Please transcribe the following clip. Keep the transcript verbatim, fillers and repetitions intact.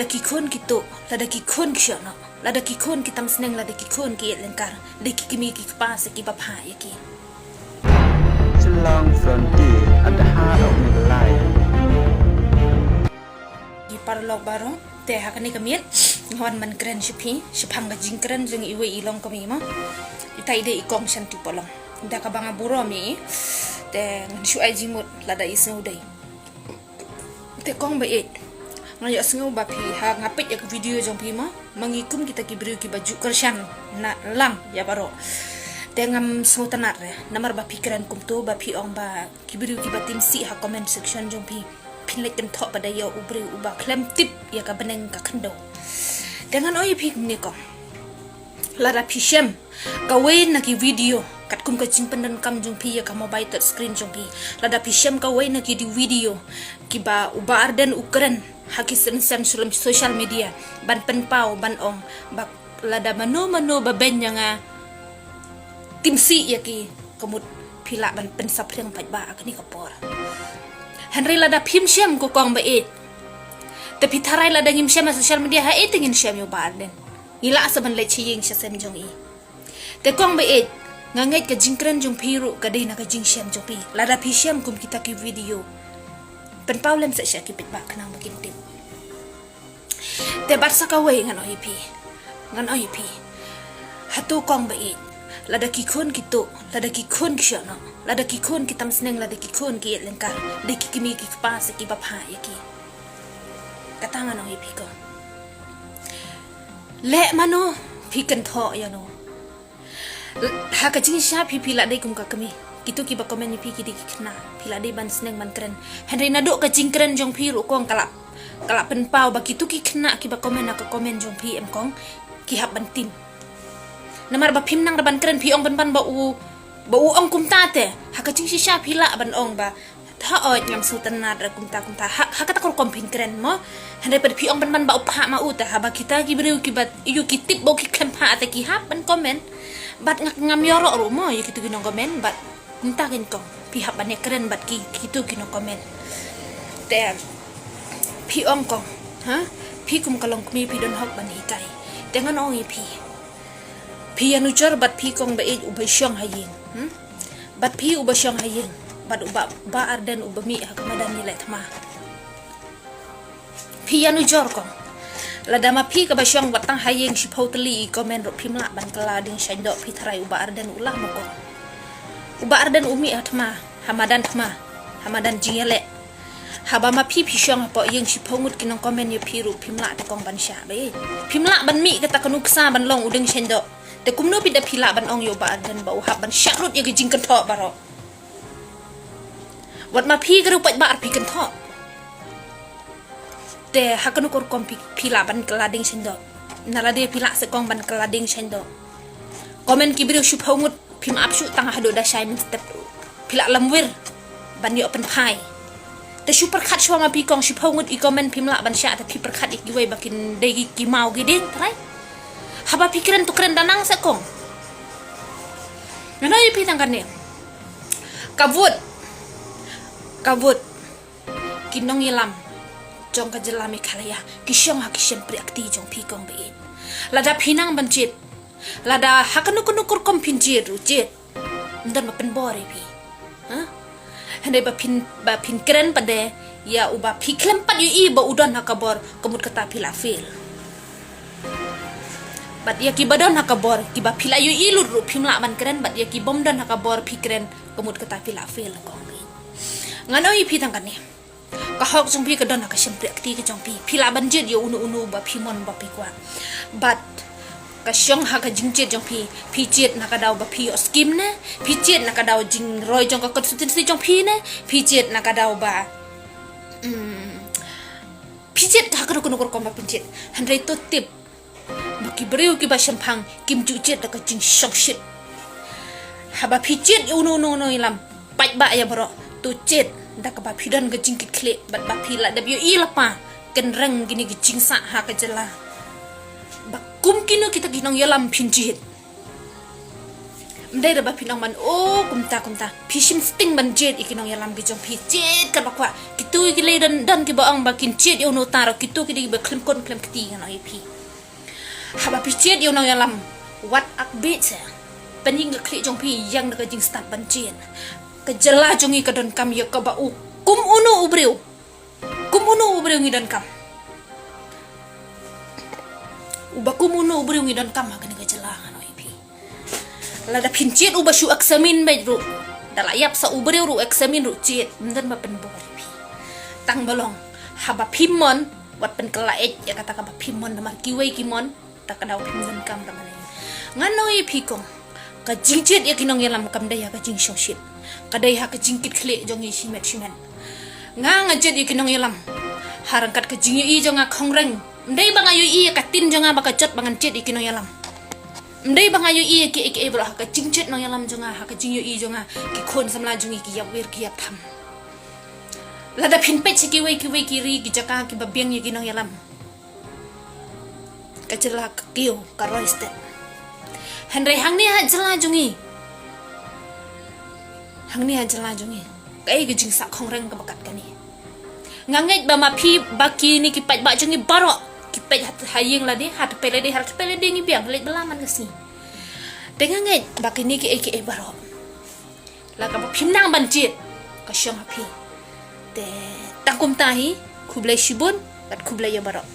Ki khun ki tuh, lada ki khun ki shoh noh, lada ki khun ki tam sneng, lada ki khun ki ïeit lyngkar, dei ki kmie ki kpa sa kiba phah ïa ki. Shillong Frontier, at the heart of Meghalaya. Ki paralok baroh, te ha kane ka miet nga wan ban kren sha phi shaphang ka jingkren jong iwei i longkmie mo. Ita i dei i Kong Shanti Polong. Da kaba nga burom ïa i, te ngan shu ai jingmut lada i sngewdei. Te Kong ba ïeit, nga ïohsngew ba phi, ha nga peit ïa ka video jong phi mo, ma ngi kum kita ki briew kiba ju kyrshan na lang ïa baroh. Te ngam sngewtynnat re, namar ba phi kren kumto, ba phi ong ba ki briew kiba tim sih ha comment section jong phi, phin leit kynthoh pat da ïa u briew uba khlem tip ïa ka bneng ka khyndew. Te ngan ong ïa phi kumne Kong. Lada phi shem kawei na ki video katkum ka jingpyndonkam jong phi ïa ka mobile touch screen jong phi, lada phi shem kawei na ki di video kiba u Bah Ardent u kren ha ki sien sien sulem social media ban pynpaw ban ong ba lada mano mano ba beiñ ïa nga, tim sih ïa ki, ka mut phi lah ban pynsaphriang paidbah ha kane ka por. Hynrei lada phim shem ko Kong ba ïeit, te phi tharai lada ngim shem ha social media, haei te ngin shem ïa u Bah Ardent? Ngi lah sa ban leit sha ïing sha sem jong i. Te Kong ba ïeit, nga ngeit ka jingkren jong phi ruh ka dei na ka jingshem jong phi. Lada phi shem kum kita ki video, pynpaw lem sa sha ki paidbah khnang ba kin tip. Te bad sa kawei ngan ong ïa phi, ngan ong ïa phi, hato Kong ba ïeit, lada ki khun ki tuh, lada ki khun ki shoh noh, lada ki khun ki tam sneng, lada ki khun ki ïeit lyngkar, dei ki kmie ki kpa sa kiba phah ïa ki. Kata ngan ong ïa phi Kong. Leh mano, phi kynthoh ïa no. Ha ka jingshisha phi, phi lah dei kum ka kmie. Kito kiba comment ïa phi ki dei ki khynnah, phi lah dei ban sneng ban kren. Hynrei naduh ka jingkren jong phi ruh Kong, ka lah, ka lah pynpaw ba kito ki khynnah kiba comment ha ka comment jong phi em Kong, ki hap ban tim. Namar ba phim nang da ban kren, phi ong pynban ba u, ba u ong kumta te. Ha ka jingshisha phi lah ban ong ba, hooid, ngam sngewtynnat re kumta kumta. Ha, ha kata ka rukom phin kren mo. Hynrei pat phi ong pynban ba u phah ma u te, haba kita ki briew kiba ïoh ki tip ba u ki khlem phah te ki hap ban comment. Bad nga, ngam ïaroh ruh mo ïa kito ki nong comment, bad kumta kein Kong, phi hap ban ïakren bad ki, kito ki nong comment. Te phi ong Kong, ha? Phi kum ka longkmie phi don hok ban hikai. Te ngan ong ïa phi, phi ïanujor bad phi Kong ba ïeit uba shong ha ïing, hmm? Bad phi uba shong ha ïing, bad u Bah, Bah Ardent uba mih ha ka madan ïaleh thma. Phi ïanujor Kong. Lada ma phi kaba shong bad tang ha ïing shiphew tylli i comment ruh phim lah ban kylla ding shaindoh, phi tharai u Bah Ardent u lah mo Kong? U Bah Ardent u mih ha thma, ha madan thma, ha madan jingïaleh. Haba ma phi phi shong hapoh ïing shiphew ngut ki nong comment ïa phi ruh phim lah te Kong ban shah ba ïeit. Phim lah ban mih kata ka nuksa ban long u ding shaindoh. Te kumno phi da phi lah ban ong ïa u Bah Ardent ba u hap ban shah lut ïa ki jingkynthoh baroh? Wat ma phi ka ruh paidbah phi kynthoh. Te ha kano ka rukom phi, phi lah ban kylla ding shaindoh? Na lade phi lah se Kong ban kylla ding shaindoh. Comment ki briew shiphew ngut phim ap shuh tang haduh da shai mynstep. Phi lah lamwir ban ïoh pynphai. Te shu pyrkhat shuwa ma phi Kong, shiphew ngut i comment phim lah ban shah, te phi pyrkhat ïa kiwei ba kin dei ki, ki maw ki dieng trai. Haba phi kren to kren da nang se Kong. Ngan ong ïa phi tang kane. Ka vote, ka vote, ki nongïalam jong ka jylla Meghalaya ki shong ha ki shympriahkti jong phi Kong ba ïeit. Lada phi nang ban jied, lada ha kano kano ka rukom phin jied ruh jied, ym don ba pynbor ïa phi. Ha? Hynrei ba phin, ba phin kren pat de ïa uba phi khlem pat ïohi ba u don ha ka bor, ka mut kata phi la fail. Bad ïa kiba don ha ka bor, kiba phi la ïohi lut ruh phim lah ban kren, bad ïa ki bym don ha ka bor phi kren, ka mut kata phi la fail Kong. Ngan ong ïa phi tang kane. Ka hok jong phi ka don ha ka shympriahkti ka jong phi. Phi lah ban jied ïa uno uno ba phi mon ba phi kwah. Bad ka shong ha ka jingjied jong phi. Phi jied na ka daw ba phi ïoh skim ne, phi jied na ka daw jingroi jong ka constituency jong phi ne, phi jied na ka daw ba, mm, phi jied ha kano kano ka rukom ba phi jied. Hynrei to tip ba ki briew kiba shemphang kim ju jied da ka jingshongshit. Haba phi jied ïa uno uno uno i lam, paidbah ïa baroh, to jied da kaba phi don ka jingkitkhlieh bad ba phi la dep ïohi lypa kynreng kine ki jingsah ha ka jylla. Ba kum kino kita ki nongïalam phin jied. Ym dei da ba phin ong ban, oh, kumta kumta. Phi shim sting ban jied ïa ki nongïalam ki jong phi, jied katba kwah. Ki Kito ki lei don, don kiba ong ba kin jied ïa u nongïalam, kito ki dei kiba khlem khun khlem kti, ngan ong ïa phi. Haba phi jied ïa u nongïalam, wat akbit se. Pynïeng ka khlieh jong phi ïa da ka jingstad ban jied. Ka jylla jong ngi ka donkam ïa kaba u kum uno u briew. Kum uno u briew ngi donkam. Uba kum uno u briew ngi donkam ha kane ka jylla, ngan ong ïa phi. Lada phin jied uba shu examine beit ruh, da la ïap sa u briew ruh examine ruh jied, ym don ba pynbor ïa phi. Tang ba long, haba phim mon, wat pynkylla eit ïa kata kaba phim mon, namar kiwei ki mon, ta ka daw phim donkam ra mane. Ngan ong ïa phi kong, ka jingjied ïa ki nongïalam kam dei ha ka jingshongshit. Ka dei ha ka jingkitkhlieh jong ngi shimet shimet. Nga nga jied ïa ki nongïalam ha ryngkat ka jingïohi jong nga khongren. Ym dei ba nga ïohi ïa ka ktien jong nga ba ka jot ba ngan jied ïa ki nongïalam. Ym dei ba nga ïohi ïa kiei kiei baroh, ha ka jingjied nongïalam jong nga, ha ka jingïohi jong nga, ki khun samla jong ngi ki ïap wir ki ïap tham. Lada phin peit sha kiwei kiwei ki ri ki jaka kiba biang ïa ki nongïalam, ka jylla ka kiew, ka roi stet. Hynrei hangne ha jylla jong ngi, hangne ha jylla jong ngi, kaei ka jingsah khongren kaba kat kane? Nga ngeit ba ma phi ba kine ki paidbah jong ngi baroh ki peit ha, ha ïing lade, ha tpei lade, ha tpei lade ngi biang, leit bylla man ka sngi. Te nga ngeit ba kine kiei kiei baroh, la kaba phim nang ban jied, ka shong ha phi. Te tang kumta hi, khublei shibun bad khublei ïa baroh.